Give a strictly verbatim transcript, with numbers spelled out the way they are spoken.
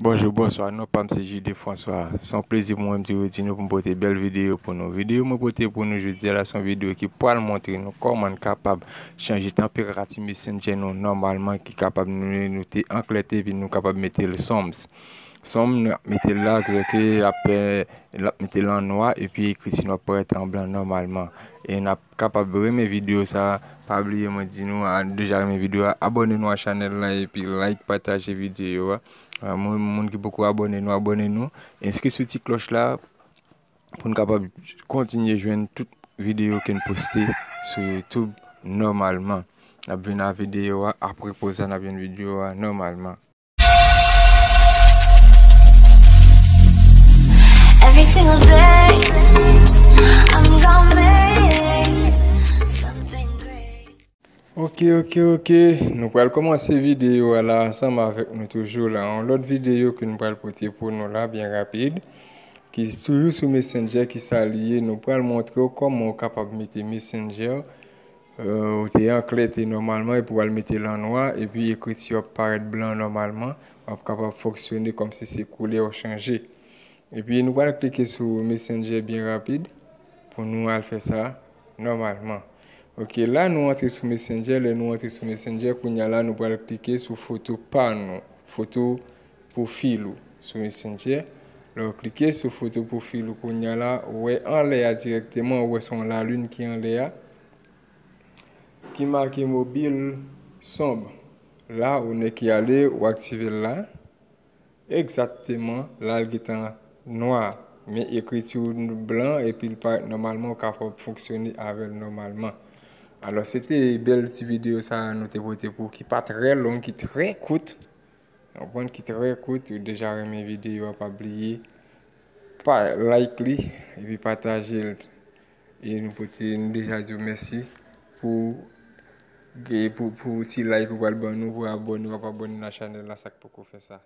Bonjou, bonswa, non pa m se Jude François. Se yon plezi pou mwen m toujou di nou pou m pote bèl videyo pou nou. Videyo mwen pote pou nou jodi a la se yon videyo ki pral montre nou kòman n kapab chanje tanperati Messenger nou nòmalman ki kapab nou, nou te anklète epi nou kapab mete l sombs. Sombs, nou ap mete l la, ki vle di ke l ap, l ap mete l an nwa epi ekriti nou ap parèt an blan nòmalman. E n ap kapab renmen videyo sa a, pa bliye mwen di nou, a, deja renmen videyo a, abòne nou a chanèl la epi like, pataje videyo a. A, moun, moun ki poko abòne nou, abòne nou. Enskri sou ti klòch la pou n kapab kontinye jwenn tout videyo ke n poste sou YouTube nòmalman. N ap vin a videyo a, apre poz la n ap jwenn videyo a nòmalman. Every single day, I'm gonna make something great. Ok, ok, ok. Nou pral kòmanse videyo a la ansanm avèk nou toujou la. Yon lòt videyo ke nou pral pote pou nou la, byen rapid. Ki toujou sou Messenger, ki sa li ye. Nou pral montre w kòman w kapab mete Messenger. Euh, ou te anklète nòmalman epi w al mete l an nwa, epi ekriti yo ap parèt blan nòmalman. W ap kapab fonksyone kòmsi se koulè yo chanje. Epi nou pral klike sou Messenger byen rapid pou nou al fè sa nòmalman. Ok, la nou antre sou Messenger, lè nou antre sou Messenger, kounye a la nou pral klike sou foto pa nou, foto pwofil ou sou Messenger. Lè w klike sou foto pwofil ou kounye a la, ou wè anlè a dirèkteman, ou wè se yon lalin ki anlè a, ki make mobil sonb. La, ou nèk ki ale, ou aktive l la. Egzakteman, la l gentan nwa, men ekriti w blan epi l parèt nòmalman, ou kapab fonksyone avè l nòmalman. Alò, se te bèl ti videyo sa a nou te pote pou ou, ki pa trè long, ki trè kout. Ou konprann, ki trè kout, ou deja renmen videyo a, pa bliye pa like li epi pataje l. E nou pote, nou deja di w mèsi pou, pou, pou ti like ou pral ban nou, pou abòne, w ap abòne nan chanèl la, sa k poko fè sa.